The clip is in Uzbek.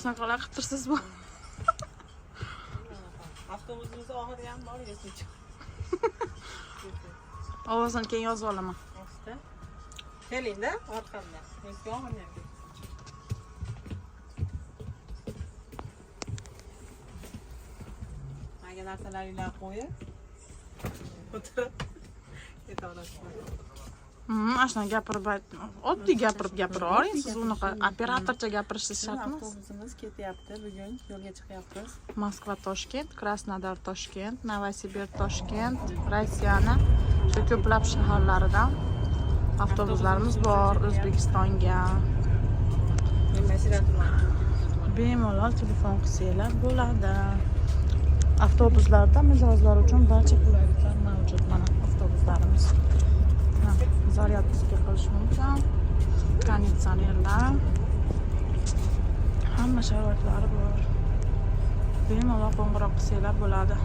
Shunaqalar qilib tursiz bu. Avtobusimiz oxiri ham bor, если. Ovozini keyin yozib olaman. Ostda. Kelingda orqamdan. Men sizga oxirini ham ko'rsataman. Manga narsalaringlarni qo'yib, o'tirib keta olasizlar. Ana shunaqa gapirib, oddiy gapirib gapiravering. Siz unaqa operatorcha gapirishingiz shart emas. Avtobusimiz ketyapti, bugun yo'lga chiqyapmiz. Moskva Toshkent, Krasnodar Toshkent, Novosibir Toshkent, Rossiyani shu ko'plab shaharlaridan avtobuslarimiz bor O'zbekistonga. Men mashinada turman. Bemalol telefon qilsanglar bo'ladi. Avtobuslarda mijozlar uchun barcha qulayliklar mavjud. Mana avtobuslarimiz. Mana, зарядка qilish mumkin. Konditsionerlar. Hamma sharoitlari bor. Bemalol qo'ng'iroq qilsanglar bo'ladi.